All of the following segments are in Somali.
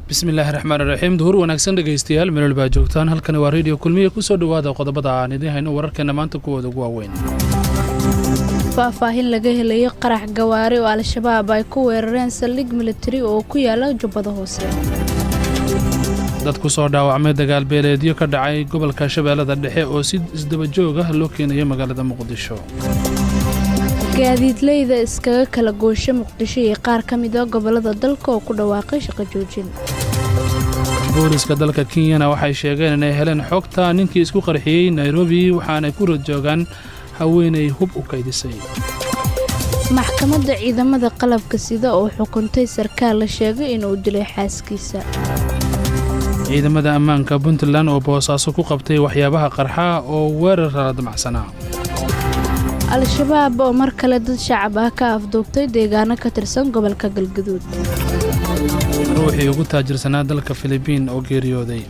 Bismillaahi raxmaan raxiim. Duhur wanaagsan, dhegaystayaal, meel walbaa joogtaan. Halkani waa Reediyo Kulmiye. Kusoo dhowaada qodobada aan idiin hayno wararkeena maanta kuwooda ugu waaweyn. Faahfaahin laga helayo qarax gawaari oo Al-Shabaab ay ku weerareen saldhig militari oo ku yaala Jubbada Hoose. Dad ku soo dhaawacmay dagaal beeleedyo ka dhacay gobolka Shabeellada Dhexe oo si isdaba joog ah loo keenayo magaalada Muqdisho. Gaadiidleyda iskaga kala goosha Muqdisho iyo qaar ka mid a gobolada dalka oo ku dhawaaqay shaqo joojin. Booliska dalka Kenyana waxay sheegeen inay heleen xogta ninkii isku qarxiyey Nairobi, waxaanay ku rad joogaan haweenay hub u kaydisay. Maxkamadda ciidamada qalabka sida oo xukuntay sarkaal la sheegay inuu dilay xaaskiisa. Ciidamada ammaanka Puntland oo Boosaaso ku qabtay waxyaabaha qarxa oo weerar lala damacsanaa. Al-Shabaab oo mar kale dad shacab ah ka afduubtay deegaano ka tirsan gobolka Galgaduud. Ruuxii ugu taajirsanaa dalka Filibiin oo geeriyooday.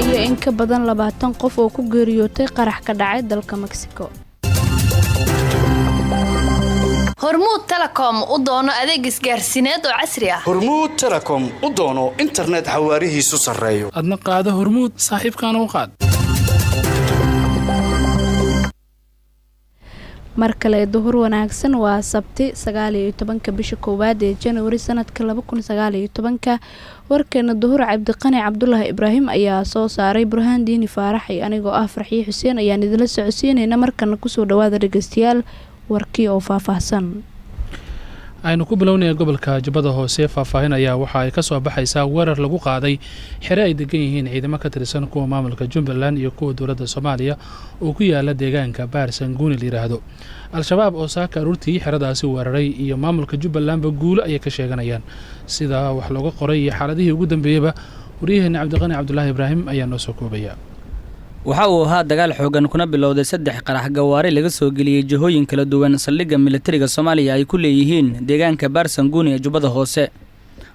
Iyo in ka badan 20 qof oo ku geeriyootay qarax ka dhacay dalka Mexico. Hormuud Telecom, u doono adeeg isgaarsiineed oo casri ah. Hormuud Telecom, u doono internet xawaarihiisu sarreeyo. Adna qaado Hormuud, saaxiibkaana u qaad. Mar kale duhur wanaagsan. Waa Sabti, 19-ka bisha koowaad ee Januari sanadka 2019-ka. Warkeena duhur Cabdiqani Cabdulaahi Ibraahim ayaa soo saaray. Burhaan Diini Faarax iyo anigoo ah Farxiye Xuseen ayaan idinla socodsiinayna. Markana kusoo dhawaada, dhegeystayaal, warkii oo faahfaahsan. Aynu ku bilownaya gobolka Jubbada Hoose. Faahfaahin ayaa waxa ay ka soo baxaysaa weerar lagu qaaday xere ay degan yihiin ciidamo ka tirsan kuwa maamulka Jubbaland iyo kuwa dowladda Soomaaliya oo ku yaala deegaanka Baar Sanguuni la yidhaahdo. Al-Shabaab oo saaka aruurtii xeradaasi weeraray iyo maamulka Jubbalandba guulo ayay ka sheeganayaan. Sida wax looga qoray iyo xaaladihii ugu dambeeyeyba, waryaheena Cabdiqani Cabdulaahi Ibraahim ayaa noo soo koobaya. Waxa uu ahaa dagaal xoogan kuna bilowday saddex qarax gawaari laga soo geliyey jihooyin kala duwan saldhigga militariga Soomaaliya ay ku leeyihiin deegaanka Baarsanguuni ee Jubbada Hoose.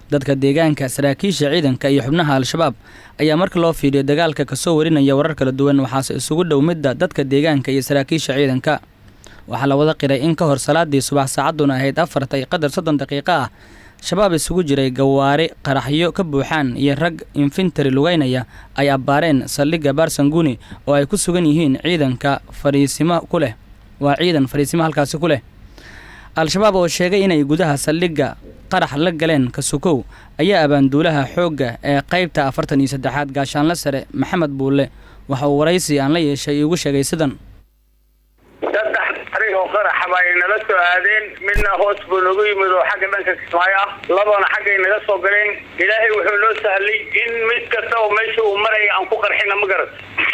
Dadka deegaanka, saraakiisha ciidanka iyo xubnaha Al-Shabaab ayaa marka loo fiiriyo dagaalka kasoo warinaya warar kala duwan, waxaase isugu dhow midda dadka deegaanka iyo saraakiisha ciidanka. Waxaa la wada qiray in ka hor salaadii subax, saacadduna ahayd 4:30 ah, Shabaab isugu jiray gawaari qaraxyo ka buuxaan iyo rag infintari lugeynaya ay abbaareen saldhigga Baarsanguuni oo ay ku sugan yihiin ciidanka fariisimo ku leh, waa ciidan fariisimo halkaasi ku leh. Al-Shabaab oo sheegay inay gudaha saldhigga qarax la galeen kasukow ayaa abaanduulaha xoogga ee qaybta 43aad, gaashaanle sare Maxamed Buulle, waxa uu waraysi aan la yeeshay iigu sheegay sidan. Saddex ari oo qaraxa ba ay nala soo aadeen. Midna hoos buu nagu yimid oo xagga dhanka Kismaayo ah, labana xaggay naga soo galeen. Ilaahay wuxuu noo sahlay in mid kasta oo meesha uu maraya aan ku qarxina, ma garat?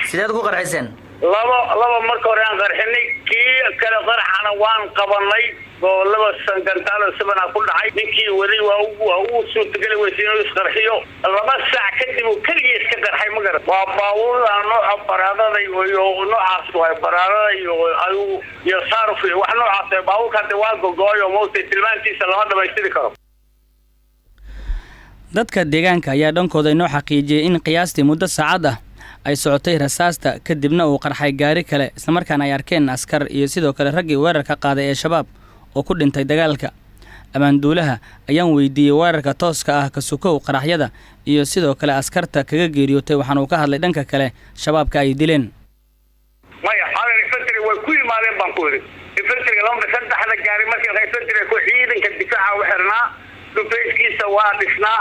Sideed ku qarxiseen? Laba laba marka hore aan qarxinay, kii kale qaraxana waan qabanay oo laba sangantaalo sabana ku dhacay. Ninkii waday waa u suurtageli weysa inuu isqarxiyo. 2 saac kadib uu keligii iska qarxay, ma garat? Waa baabuurda nooca baraadada iyo noocaas waay, baraadada iyo adigu iyo saaruf iyo wax noocaas waay. Baabuurka hadde waa gogo-ay oo mawtay, tilmaantiisa lama dhamaystiri karo. Dadka deegaanka ayaa dhankooda inoo xaqiijiyey in qiyaastii muddo saacad ah ay socotay rasaasta, kadibna uu qarxay gaari kale, islamarkaana ay arkeen askar iyo sidoo kale raggii weerarka qaaday ee Shabaab oo ku dhintay dagaalka. Abaanduulaha ayaan weydiiyey weerarka tooska ah kasukow qaraxyada iyo sidoo kale askarta kaga geeriyootay, waxaana uu ka hadlay dhanka kale Shabaabka ay dileen. Maya, adeer, infantry way ku yimaadeen baan ku idhi. Infantryga laba saddexda gaari markii infantry ku ciidanka difaaca u xirnaa, dhufayskiisa waa dhisnaa,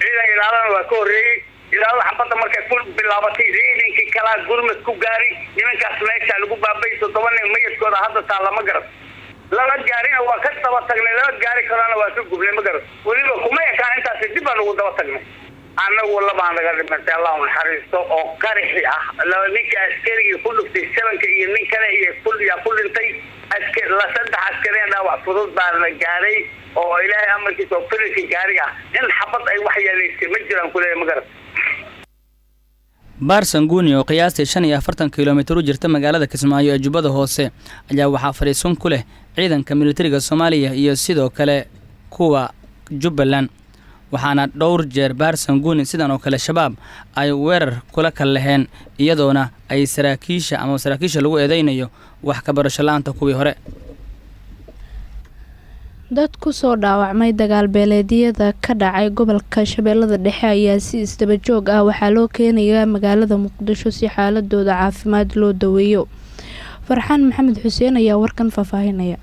ciidan ilaalana waa ka horreeyey. Ilaalada xabadda markay ku bilaabatay, ciidankii kalaa gurmad ku gaari. Nimankaas meesha lagu baabay, toddoba nin mayadkooda hadda taalla, ma garat? Laba gaarina waa ka daba tagnay, laba gaari kalena waa ka gubnay, ma garat? Weliba kuma ekaan intaasi, dib baan ugu daba tagnay. Annagu labaa naga dhimantay, Allahu naxariisto, oo qaraxi ah. Ninka askarigii ku dhuftay sabanka iyo nin kale iyo yaa ku dhintay. La saddex askareen dhaawac fudud baa la gaaray oo Ilaahay amarkiisa oo firilka gaariga ah in xabad ay wax yeelaysay ma jiraan kuleeya, ma garat? Baarsanguuni oo qiyaastii 45 kilomitir u jirta magaalada Kismaayo ee Jubbada Hoose ayaa waxaa fadhiisun ku leh ciidanka militariga Soomaaliya iyo sidoo kale kuwa Jubbaland, waxaana dhowr jeer Baarsanguuni sidan oo kale Shabaab ay weerar kula kal laheen, iyadoona ay saraakiisha ama saraakiisha lagu eedeynayo wax ka barasho la-aanta kuwii hore. Dad kusoo dhaawacmay dagaal beeleedyada ka dhacay gobolka Shabeellada Dhexe ayaa si isdaba joog ah waxaa loo keenayaa magaalada Muqdisho si xaaladooda caafimaad loo daweeyo. Farxaan Maxamed Xuseen ayaa warkan faahfaahinaya.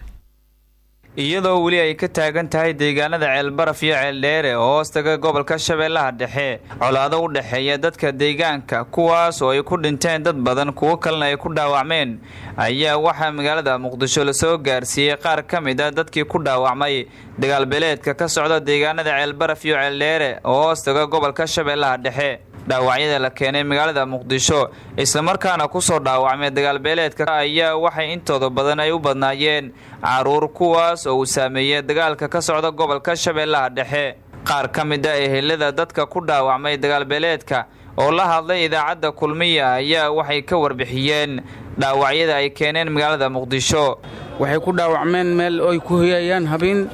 Iyadoo weli ay ka taagan tahay deegaanada Ceelbaraf iyo Ceeldheere oo hoostaga gobolka Shabeellaha Dhexe colaado u dhexeeya dadka deegaanka, kuwaas oo ay ku dhinteen dad badan, kuwo kalena ay ku dhaawacmeen, ayaa waxaa magaalada Muqdisho lasoo gaarsiiyey qaar ka mid a dadkii ku dhaawacmay dagaalbeeleedka ka socda deegaanada Ceelbaraf iyo Ceeldheere oo hoostaga gobolka Shabeellaha Dhexe. Dhaawacyada la keenay magaalada Muqdisho islamarkaana kusoo dhaawacmay dagaalbeeleedka ayaa waxay intooda badan ay u badnaayeen caruur, kuwaas oo uu saameeyey dagaalka ka socda gobolka Shabeellaha Dhexe. Qaar ka mid a ehelada dadka ku dhaawacmay dagaalbeeleedka oo la hadlay idaacadda Kulmiya ayaa waxay ka warbixiyeen dhaawacyada ay keeneen magaalada Muqdisho. Waxay ku dhaawacmeen meel oy ku hoyayaan habeen.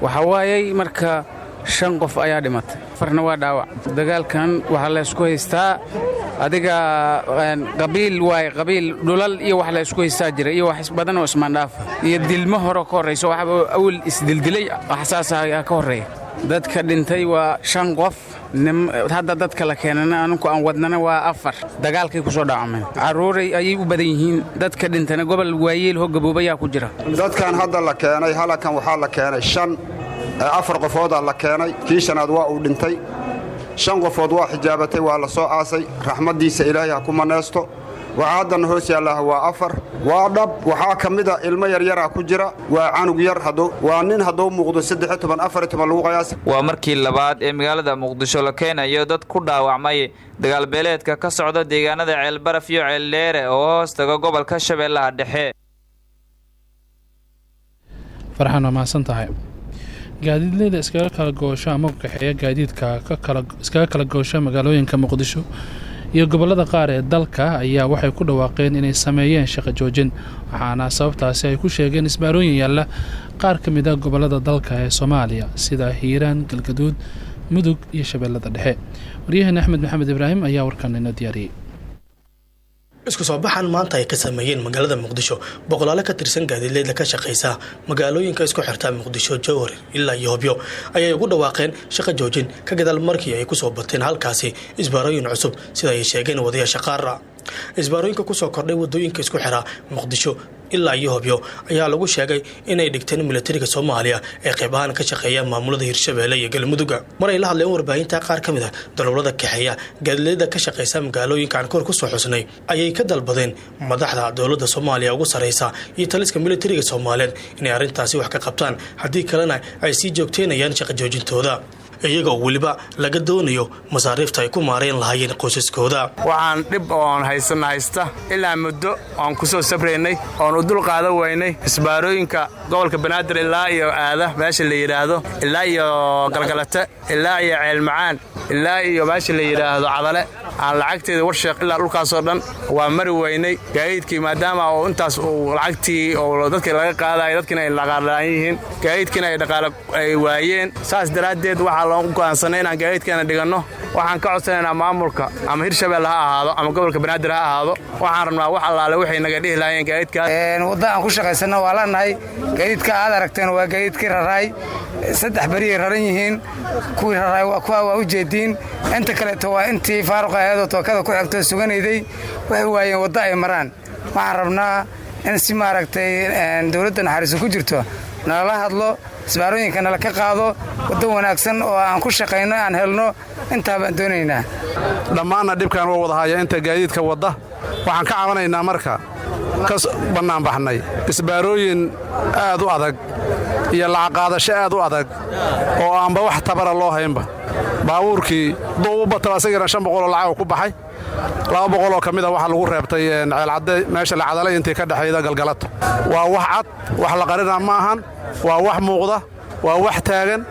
Waxaa waayay marka 5 qof ayaa dhimatay, 4na waa dhaawac. Dagaalkan waxaa laysku haystaa adiga qabiil waaye, qabiil dhulal iyo wax laysku haystaa jira iyo wax badan oo ismaandhaafa iyo dilmo hore ka horrayso, waxba awel isdildilay, wax saasa ka horreeya. Dadka dhintay waa 5 qof. Hadda dadka la keenana anunku aan wadnana waa 4. Dagaalkay ku soo dhaawacmeen carruuray ayay u badan yihiin. Dadka dhintana gobol waayeel ho gaboobayaa ku jira. Dadkan hadda la keenay halakan waxaa la keenay 5, 4 qofoodaa la keenay, kii shanaad waa uu dhintay. 5 qofood waa xijaabatay, waa la soo aasay, raxmaddiisa Ilaahay ha ku manaysto. Waxaa haddana hoos yaallaah waa 4. Waa dhab, waxaa ka mida ilmo yaryaraa ku jira, waa canug yar, waa nin hadduu muuqdo 13, 14 lagu qiyaasa. Waa markii labaad ee magaalada Muqdisho la keenayo dad ku dhaawacmay dagaalbeeleedka ka socda deegaanada Ceelbaraf iyo Ceeldheere oo hoostaga gobolka Shabeellaha Dhexe. Farxaan, waa mahadsan tahay. Gaadiidleyda iskaga kala goosho ama kaxeeya gaadiidka iskaga kala goosho magaalooyinka Muqdisho iyo gobollada qaar ee dalka ayaa waxay ku dhawaaqeen inay sameeyeen shaqo joojin, waxaana sababtaasi ay ku sheegeen isbaarooyin yaalla qaar ka mid a gobollada dalka ee Soomaaliya sida Hiiraan, Galgaduud, Mudug iyo Shabeellada Dhexe. Waryaheena Axmed Maxamed Ibraahim ayaa warkan inoo diyaariyey. Isku soo baxan maanta ay ka sameeyeen magaalada Muqdisho boqolaalo ka tirsan gaadiidleyda ka shaqaysa magaalooyinka isku xirta Muqdisho, Jowhar ilaa iyo Hobyo ayay ugu dhawaaqeen shaqo joojin ka gadaal markii ay kusoo bateen halkaasi isbaarooyin cusub, sida ay sheegeen wadayaasha qaara. Isbaarooyinka kusoo kordhay wadooyinka isku xira Muqdisho ilaa iyo Hobyo ayaa lagu sheegay inay dhigteen militariga Soomaaliya ee qayb ahaan ka shaqeeya maamulada Hirshabeelle iyo Galmudugga. Mar ay la hadleen warbaahinta, qaar ka mid a darawallada kaxeeya gaadiidleyda ka shaqeysa magaalooyinka aan kor kusoo xusnay ayay ka dalbadeen madaxda dowladda Soomaaliya ugu sarreysa iyo taliska militariga Soomaaliyeed inay arrintaasi wax ka qabtaan, haddii kalena ay sii joogteynayaan shaqo joojintooda, iyagoo weliba laga doonayo masaariifta ay ku maarayn lahaayeen qoysaskooda. Waxaan dhib oon haysana haysta ilaa muddo oon ku soo sabraynay oon u dul qaadan waynay isbaarooyinka gobolka Banaadir ilaa iyo aada meesha la yidhaahdo, ilaa iyo Galgalate, ilaa iyo Ceelmacaan, ilaa iyo meesha la yidhaahdo Cadale, aan lacagteeda Warsheeq, ilaa dhulkaasoo dhan waa mari weynay gaadiidkii, maadaama oo intaas uu lacagtii oo dadkii laga qaadayo, dadkiina ay dhaqaalaan yihiin, gaadiidkiina ay dhaqaale ay waayeen. Saas daraaddeed waxaa loogu go'aansanay inaan gaadiidkeena dhiganno. Waxaan ka codsanaynaa maamulka, ama Hirshabelle ha ahaado ama gobolka Banaadir ha ahaado, waxaan rabnaa wax allaale waxay naga dhihi lahaayeen gaadiidkaas. Wadda aan ku shaqaysanno waa lanahay. Gaadiidka aad aragteen waa gaadiidkii raraay, 3 beriyay raran yihiin. Kuwii raraay kuwa waa u jeediin, inta kaleeto waa intii faaruq aheedoo tookada ku xigtoo suganayday. Waxay waayeen waddo ay maraan. Waxaan rabnaa in si maaragtay dowladda naxariisu ku jirto nalala hadlo, isbaarooyinka nala ka qaado, waddo wanaagsan oo aan ku shaqayno aan helno. Intaa baan doonaynaa. Dhammaanna dhibkaan waa wada haya inta gaadiidka wadda. Waxaan ka cabanaynaa marka ka bannaanbaxnay isbaarooyin aad u adag iyo lacag qaadasho aad u adag oo aanba wax tabara loo haynba. Baabuurkii duu u bataba asagana 500 oo lacag ku baxay, 200 oo ka mida waxaa lagu reebtay Ceelcadde, meesha lacadalay intii ka dhexayda Galgalato. Waa wax cad, wax la qarina ma ahan, waa wax muuqda, waa wax taagan.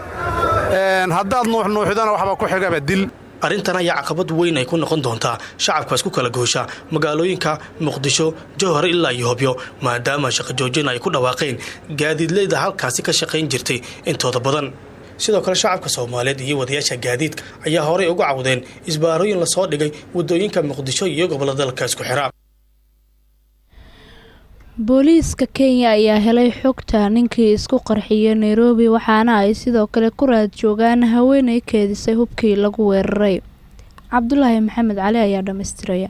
Haddaad nuuxnuuxidana waxba ku xigaba dil. Arrintan ayaa caqabad weyn ay ku noqon doontaa shacabka isku kala goosha magaalooyinka Muqdisho, Jowhar ilaa iyo Hobyo, maadaama shaqo joojin ay ku dhawaaqeen gaadiidleyda halkaasi ka shaqayn jirtay intooda badan. Sidoo kale shacabka Soomaaliyeed iyo wadayaasha gaadiidka ayaa horey uga cawdeen isbaarooyin lasoo dhigay wadooyinka Muqdisho iyo gobollada dalka isku xira. Booliiska Kenya ayaa helay xogta ninkii isku qarxiyay Nairobi, waxaana ay sidoo kale ku raad joogaan haweeney keedisay hubkii lagu weeraray. Cabdulaahi Maxamed Cali ayaa dhammaystiraya.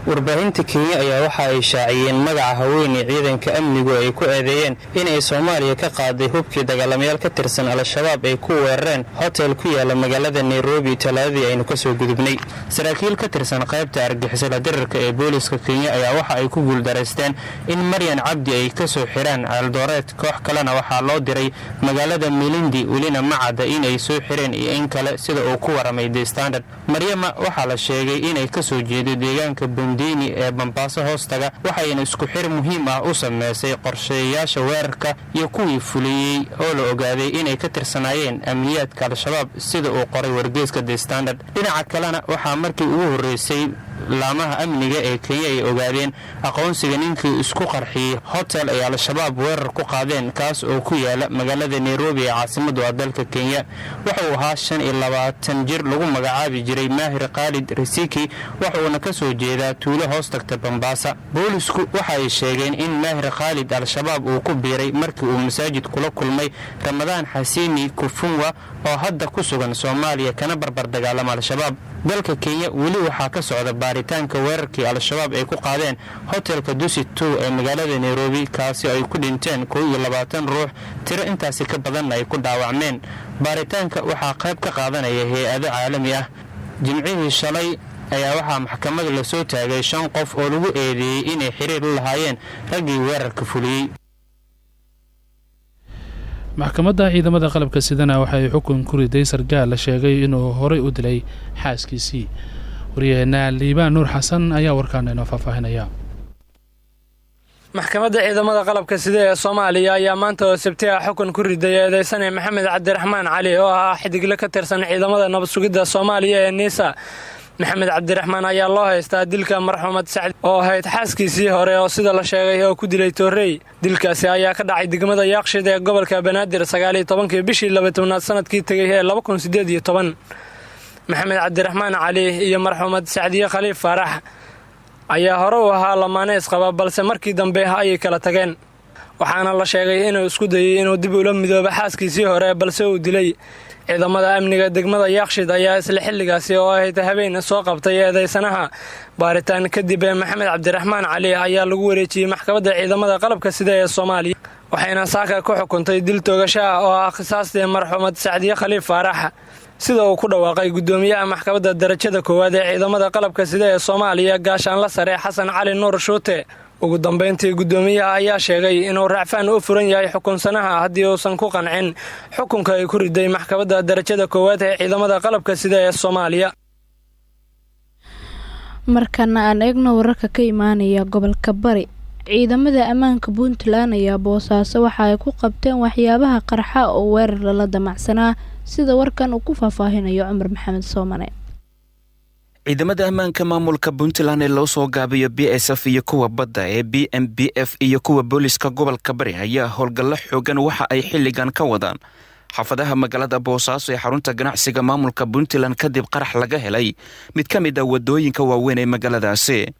Warbaahinta Kenya ayaa waxa ay shaaciyeen magaca haweeney ciidanka amnigu ay ku eedeeyeen inay Soomaaliya ka qaaday hubkii dagaalamayaal ka tirsan Al-Shabaab ay ku weerareen hotel ku yaala magaalada Nairobi Talaadadii aynu kasoo gudubnay. Saraakiil ka tirsan qaybta argixisada dirirka ee booliiska Kenya ayaa waxa ay ku guuldaraysteen in Maryan Cabdi ay kasoo xiraan Ceeldooreed. Koox kalena waxaa loo diray magaalada Milindi, welina ma cadda inay soo xireen iyo in kale, sida uu ku waramay The Standard. Maryama waxaa la sheegay inay kasoo jeedo deegaanka Bondini ee Bambaaso hoostaga, waxayna isku xir muhiim ah u sameysay qorsheeyayaasha weerarka iyo kuwii fuliyey oo la ogaaday inay ka tirsanaayeen amniyaadka Al-Shabaab, sida uu qoray wargeyska The Standard. Dhinaca kalena, waxaa markii ugu horreysay laamaha amniga ee Kenya ay ogaadeen aqoonsiga ninkii isku qarxiyey hotel ay Al-Shabaab weerar ku qaadeen, kaas oo ku yaala magaalada Nairobi ee caasimadu ah dalka Kenya. Wuxuu ahaa 25 jir lagu magacaabi jiray Maahir Khaalid Rasiki, waxuuna ka soo jeedaa tuulo hoos tagta Bambaasa. Boolisku waxa ay sheegeen in Maahir Khaalid Al-Shabaab uu ku biiray markii uu masaajid kula kulmay Ramadaan Xasiini Kufunwa oo hadda ku sugan Soomaaliya kana barbar dagaalama Al-Shabaab. Dalka Kenya weli waxaa ka socda baaritaanka weerarkii Al-Shabaab ay ku qaadeen hotelka Dusit 2 ee magaalada Nairobi, kaasi ay ku dhinteen 21 ruux, tiro intaasi ka badanna ay ku dhaawacmeen. Baaritaanka waxaa qayb ka qaadanaya hay-ado caalami ah. Jimcihii shalay ayaa waxaa maxkamada lasoo taagay shan qof oo lagu eedeeyey inay xiriir la lahaayeen raggii weerarka fuliyey. Maxkamadda ciidamada qalabka sidana waxay xukun ku riday sargaal la sheegay inuu horey u dilay xaaskiisii. Waryaheena Liibaan Nuur Xasan ayaa warkaana inoo faahfaahinaya. Maxkamadda ciidamada qalabka sida ee Soomaaliya ayaa maanta oo Sabti ah xukun ku riday eedeysane Maxamed Cabdiraxmaan Cali oo ahaa xidigle ka tirsan ciidamada nabad sugidda Soomaaliya ee NISA. Maxamed Cabdiraxmaan ayaa loo haystaa dilka marxuumad Sacdi oo ahayd xaaskiisii hore, oo sida la sheegay oo ku dilay toorrey. Dilkaasi ayaa ka dhacay degmada Yaaqshid ee gobolka Banaadir 19-kii bishii 12aad sanadkii tegay ee 2018. Maxamed Cabdiraxmaan Cali iyo marxuumad Sacdiye Khaliif Faarax ayaa hore u ahaa lamaane isqaba, balse markii dambe ayay kala tageen, waxaana la sheegay inuu isku dayey inuu dib ula midoobo xaaskiisii hore, balse uu dilay. Ciidamada amniga degmada Yaaqshid ayaa isla xilligaasi oo ahayd habeen soo qabtay eedeysanaha. Baaritaan kadib, Maxamed Cabdiraxmaan Cali ayaa lagu wareejiyey maxkamadda ciidamada qalabka sida ee Soomaaliya, waxayna saaka ku xukuntay dil toogasho ah oo ah khisaastii marxuumad Sacdiye Khaliif Faarax, sida uu ku dhawaaqay guddoomiyaha maxkamadda darajada koowaad ee ciidamada qalabka sida ee Soomaaliya, gaashaanla sare Xasan Cali Nuur Shuute. Ugu dambeyntii, guddoomiyaha ayaa sheegay inuu racfaan u furan yahay xukunsanaha haddii uusan ku qancin xukunka ay ku riday maxkamadda darajada koowaad ee ciidamada qalabka sida ee Soomaaliya. Markana aan eegno wararka ka imaanaya gobolka Bari. Ciidamada ammaanka Puntland ayaa Boosaaso waxa ay ku qabteen waxyaabaha qarxa oo weerar lala damacsanaa, sida warkan uu ku faahfaahinayo Cumar Maxamed Soomane. Ciidamada ammaanka maamulka Puntland ee loo soo gaabiyo BSF iyo kuwa badda ee BMBF iyo kuwa booliska gobolka Bari ayaa howlgallo xoogan waxa ay xilligan ka wadaan xaafadaha magaalada Boosaaso ee xarunta ganacsiga maamulka Puntland, kadib qarax laga helay mid ka mid ah wadooyinka waaweyn ee magaaladaasi.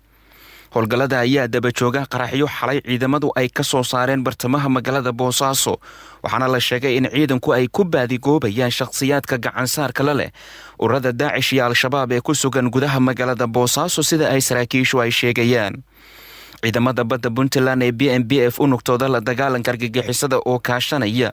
Howlgallada ayaa daba jooga qaraxyo xalay ciidamadu ay ka soo saareen bartamaha magaalada Boosaaso, waxaana la sheegay in ciidanku ay ku baadigoobayaan shakhsiyaadka gacansaarka la leh ururada Daacish iyo Al-Shabaab ee ku sugan gudaha magaalada Boosaaso, sida ay saraakiishu ay sheegayaan. Ciidamada badda Puntland ee BMBF unugtooda la dagaalanka argagixisada oo kaashanaya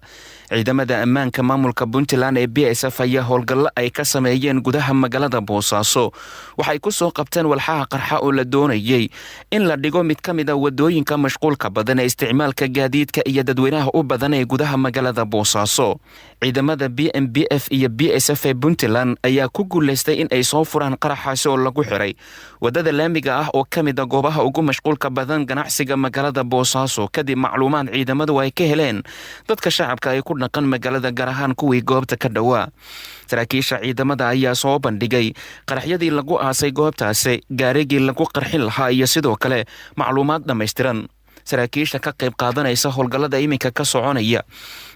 ciidamada ammaanka maamulka Puntland ee BSF ayaa howlgallo ay ka sameeyeen gudaha magaalada Boosaaso waxay ku soo qabteen walxaha qarxa oo la doonayey in la dhigo mid ka mid ah wadooyinka mashquulka badan ee isticmaalka gaadiidka iyo dadweynaha u badan ee gudaha magaalada Boosaaso. Ciidamada BMBF iyo BSF ee Puntland ayaa ku guuleystay in ay soo furaan qaraxaasi oo lagu xiray wadada laamiga ah oo ka mid ah goobaha ugu mashquulka badan ganacsiga magaalada Boosaaso, kadib macluumaad ciidamadu ay ka heleen dadka shacabka ay ku dhaqan magaalada, gaar ahaan kuwii goobta ka dhowaa. Saraakiisha ciidamada ayaa soo bandhigay qaraxyadii lagu aasay goobtaasi, gaarigii lagu qarxin lahaa iyo sidoo kale macluumaad dhammaystiran. Saraakiisha ka qayb qaadanaysa howlgallada iminka ka soconaya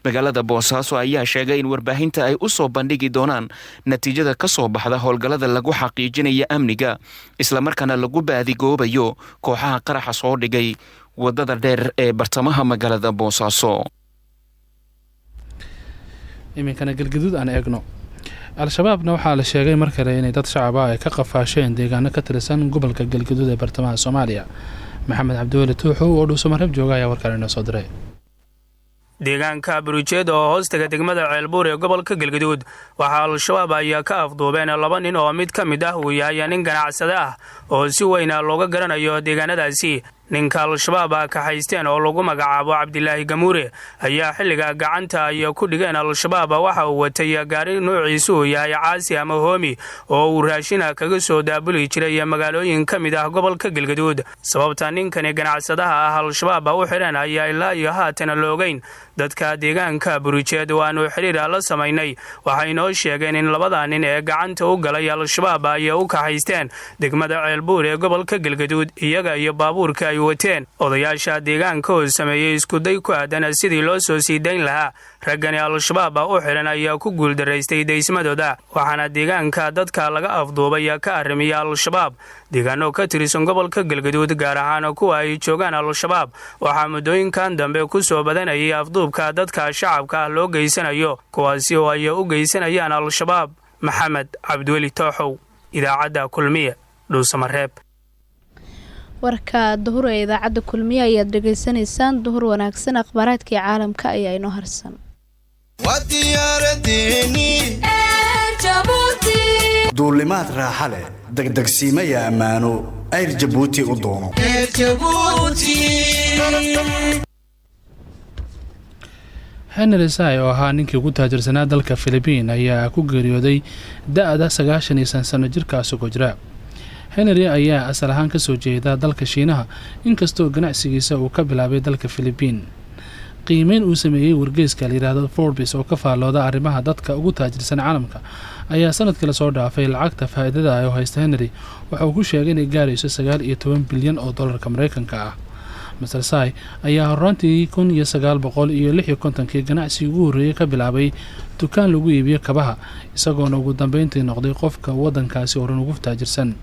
magaalada Boosaaso ayaa sheegay in warbaahinta ay u soo bandhigi doonaan natiijada ka soo baxda howlgallada lagu xaqiijinaya amniga, islamarkaana lagu baadigoobayo kooxaha qaraxa soo dhigay Waddada dheer ee bartamaha magaalada Boosaaso. Iminkana Galgaduud aan eegno. Al-Shabaabna waxaa la sheegay mar kale inay dad shacaba ay ka qafaasheen deegaano ka tirsan gobolka Galgaduud ee bartamaha Soomaaliya. Maxamed Cabdiweli Tuuxu oo Dhuusamareeb jooga ayaa warkaan inoo soo diray. Deegaanka Burujeed oo hoostaga degmada Ceelbuur ee gobolka Galgaduud, waxaa Al-Shabaab ayaa ka afduubeen laba nin oo mid ka mid ah uu yahay nin ganacsade ah oo si weyna looga garanayo deegaanadaasi. Ninka Al-Shabaab a kaxaysteen oo lagu magacaabo Cabdilaahi Gamuure ayaa xilliga gacanta ay ku dhigeen Al-Shabaab waxa uu watay gaari nuuciisu uu yahay caasi ama hoomi oo uu raashina kaga soo daabuli jiray magaalooyin ka mid ah gobolka Galgaduud. Sababta ninkani ganacsadaha ah Al-Shabaab u xidhan ayaa ilaa iyo haatan loogeyn. Dadka deegaanka Burujeed waanu xiriir la samaynay, waxay noo sheegeen in labada nin ee gacanta u galay Al-Shabaab ay u kaxaysteen degmada Ceelbuur ee gobolka Galgaduud, iyaga iyo baabuurka ay wateen. Odayaasha deegaanka oo sameeyey iskuday ku aadan sidii loo soo sii dayn lahaa raggani Al-Shabaab u xidhan ayaa ku guuldaraystay daysmadooda, waxaana deegaanka dadka laga afduubay ka arrimiya Al-Shabaab. Deegaano ka tirsan gobolka Galgaduud, gaar ahaan kuwa ay joogaan Al-Shabaab, waxaa muddooyinkan dambe ku soo badanayay afduubka dadka shacabka ah loo geysanayo, kuwaasi oo ay u geysanayaan Al-Shabaab. Maxamed Cabdiweli Tooxow, Idaacadda Kulmiye, Dhuusamareeb. Warka duhur ee Idaacadda Kulmiye ayaad dhegaysanaysaan. Duhur wanaagsan. Akhbaaraadkii caalamka ayaa inoo harsan. Duulimaad raaxa leh, degdegsiimaya ammaano, Ayr Jabuuti u doono. Henry Sai oo ahaa ninkii ugu taajirsanaa dalka Philibiin ayaa ku geeriyooday da-da 95 sano jirka asagoo jira. Henry ayaa asal ahaan kasoo jeeda dalka Shiinaha, inkastoo ganacsigiisa uu ka bilaabay dalka Philibiin. Qiimeyn uu sameeyey wargeyska layidhaahdo Forbes oo ka faallooda arrimaha dadka ugu taajirsan caalamka ayaa sanadkii lasoo dhaafay lacagta faa-iidada ah oo haysta Henry waxa uu ku sheegay inay gaarayso 19 bilyan oo dollarka Mareykanka ah. Mister Sai ayaa horaantii 1956-kii ganacsigii ugu horreeyey ka bilaabay dukaan lagu iibiyo kabaha, isagoona ugu dambeyntii noqday qofka waddankaasi oo dhan ugu taajirsan.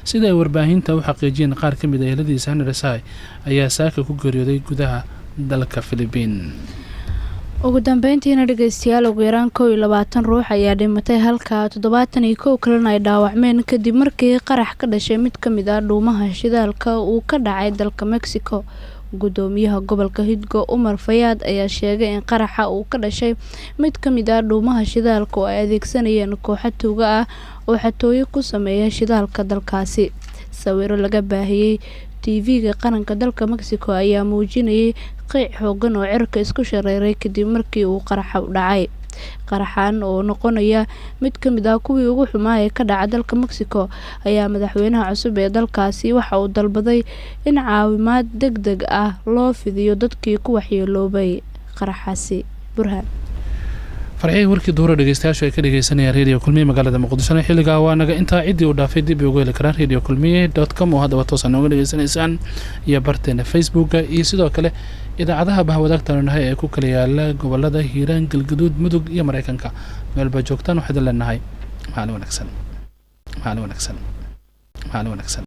Sida ay warbaahinta u xaqiijiyeen qaar ka mid a eheladiisa, Henry Sai ayaa saaka ku geeriyooday gudaha dalka Philibiin. Ugu dambeyntiina dhegeystayaal, ugu yaraan 21 ruux ayaa dhimatay halka 71 kalena ay dhaawacmeen kadib markii qarax ka dhashay mid ka mid ah dhuumaha shidaalka uu ka dhacay dalka Mexico. Gudoomiyaha gobolka Hidgo, Umar Fayaad, ayaa sheegay in qaraxa uu ka dhashay mid ka mid ah dhuumaha shidaalka oo ay adeegsanayeen kooxo tuuga ah oo xatooyo ku sameeya shidaalka dalkaasi. Sawiro laga baahiyey TV-ga qaranka dalka Mexico ayaa muujinayay qiic xoogan oo cirka isku shareeray kadib markii uu qaraxa u dhacay. Qaraxan oo noqonaya mid ka mid ah kuwii ugu xumaa ee ka dhaca dalka Mexico ayaa madaxweynaha cusub ee dalkaasi waxa uu dalbaday in caawimaad deg deg ah loo fidiyo dadkii ku waxyeeloobay qaraxaasi. Burhaan. Farxihii, warkii duhura dhegeystayaashu ay ka dhegeysanayaan Radio Kulmiye magaalada Muqdishona xilligaa waa naga intaa. Ciddii uu dhaafay dib ay ugu heli karaan radiokulmiye.com oo haddaba toosa nooga dhegeysanaysaan, iyo barteena Facebooka, iyo sidoo kale idaacadaha bahwadaagtanu nahay ee ku kala yaala gobolada Hiiraan, Galgaduud, Mudug iyo Mareykanka. Meelba joogtaan waxaad leenahay maalin wanaagsan, maalin wanaagsan, maalin wanaagsan.